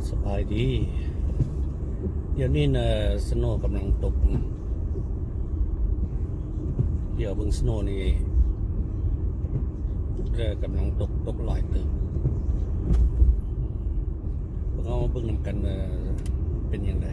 ສະບາຍດີ. ດຽວນີ້ນະ ສະໂນກຳລັງຕົກນະ. ດຽວເບິ່ງສະໂນນີ້ ເອີ ກຳລັງຕົກ, ຕົກຫຼາຍເຕີບ. ພວກເຮົາມາເບິ່ງນຳກັນວ່າເປັນຈັ່ງໃດ.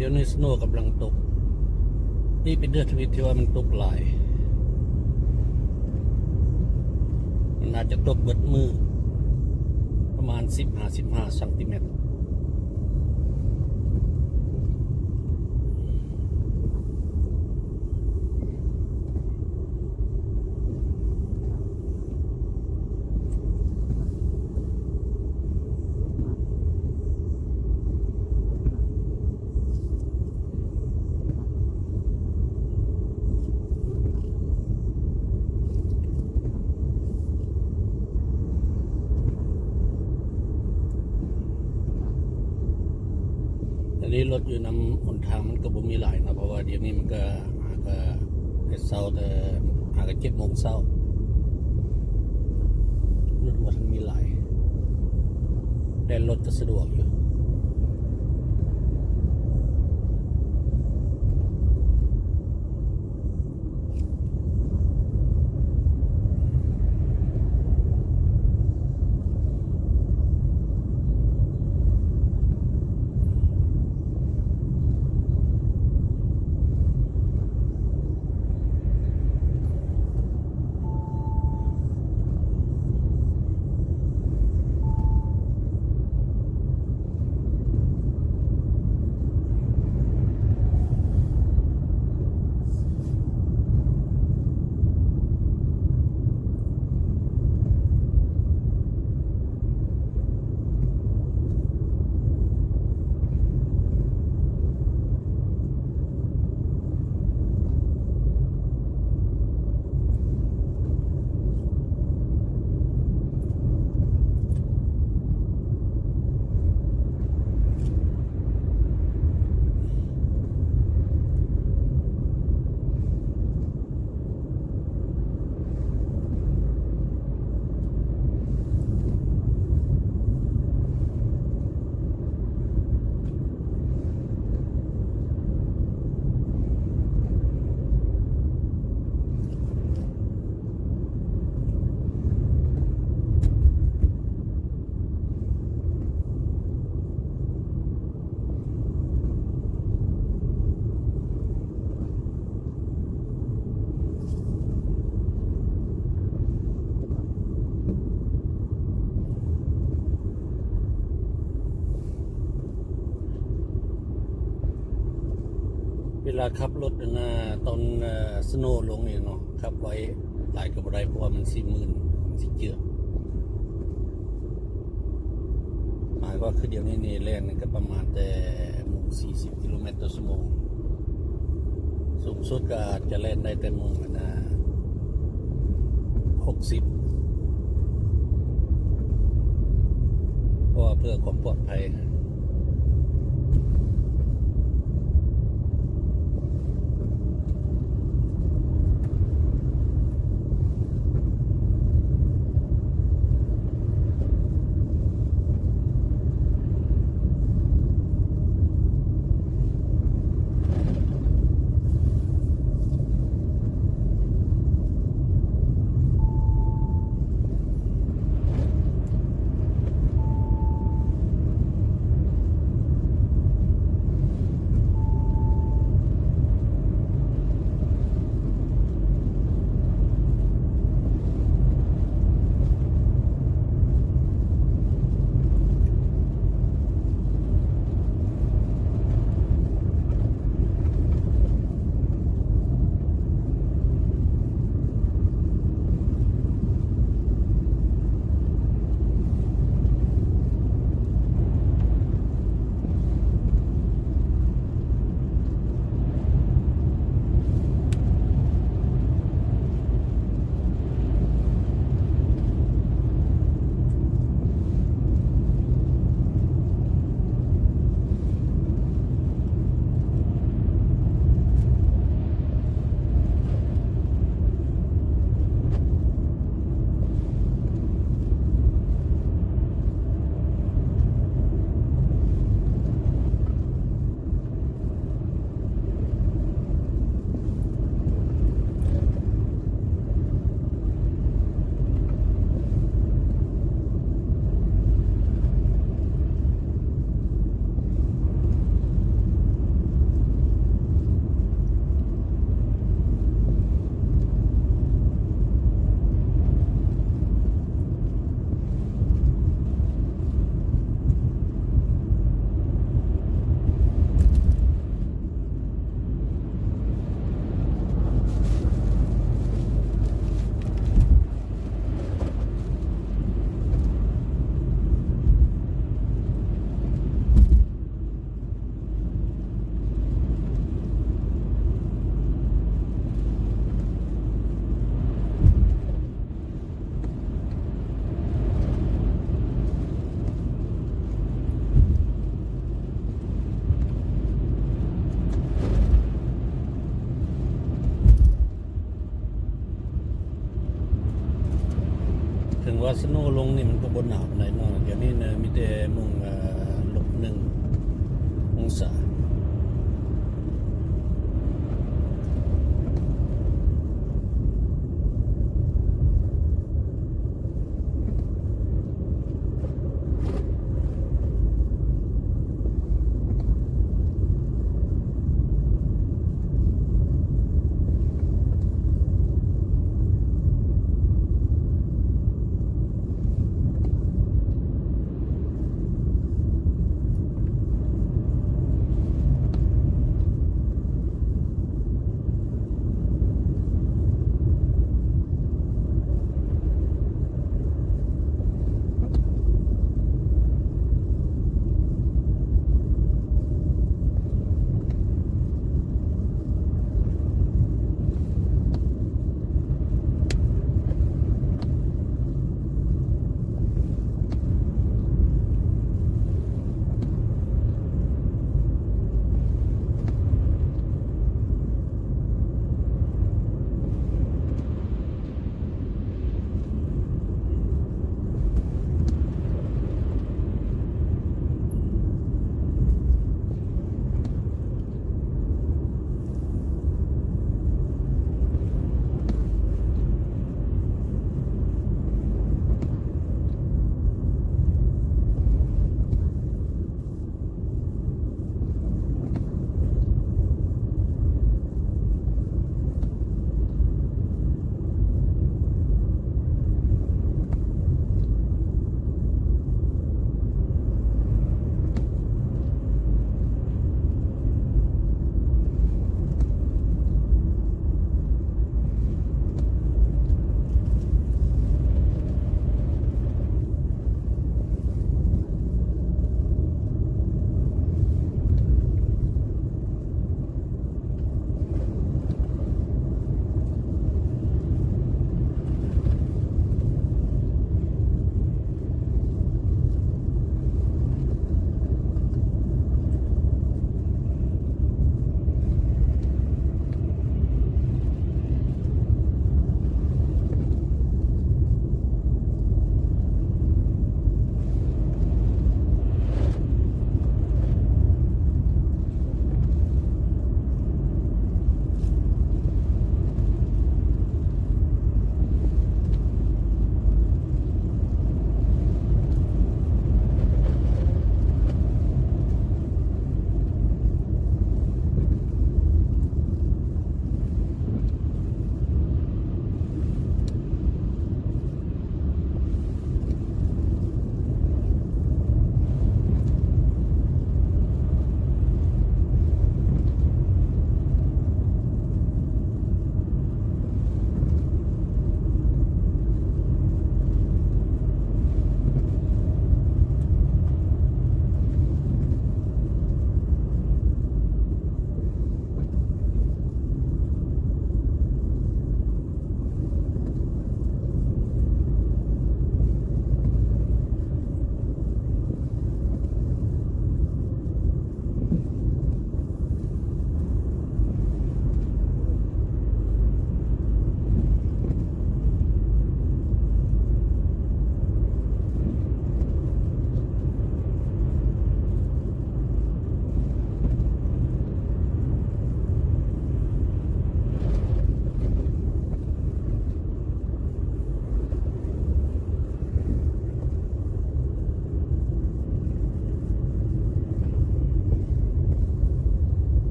ດຽວນີ້ສະໂນກຳລັງຕົກ. ນີ້ເປັນເດືອນທຳອິດທີ່ວ່າມັນຕົກຫຼາຍ. ມັນອາດຈະຕົກເບິດມື້ ປະມານສິບຫາສິບຫ້າຊັງຕີແມັດ. ອັນນີ້ລົດຢູ່ນຳຫົນທາງມັນກໍບໍ່ມີຫຼາຍເນາະ, ເພາະວ່າດຽວນີ້ມັນກໍ ຫາກໍແຕ່ເຊົ້າ ແຕ່ ຫາກໍເຈັດໂມງເຊົ້າ ລົດບໍ່ທັນມີຫຼາຍ ແລ່ນລົດກໍສະດວກຢູ່. ເວລາຂັບລົດຫັ້ນນະ ຕອນ ເອີ ສະໂນລົງນີ້ເນາະ ຂັບໄວຫຼາຍກໍບໍ່ໄດ້ ເພາະວ່າມັນຊິມື່ນ ມັນຊິເຈື່ອນ. ໝາຍວ່າຄືດຽວນີ້ນີ້ແລ່ນກໍປະມານແຕ່ໂມງສີ່ສິບກິໂລແມັດຕໍ່ຊົ່ວໂມງ, ສູງສຸດກໍອາດຈະແລ່ນໄດ້ແຕ່ໂມງອັນນະຫົກສິບ ເພາະວ່າເພື່ອຄວາມປອດໄພ. ວ່າສະໂນລົງນີ້ມັນກໍບໍ່ໜາວປານໃດເນາະ ດຽວນີ້ນະມີແຕ່ມົງ ເອີ ລົບໜຶ່ງອົງສາ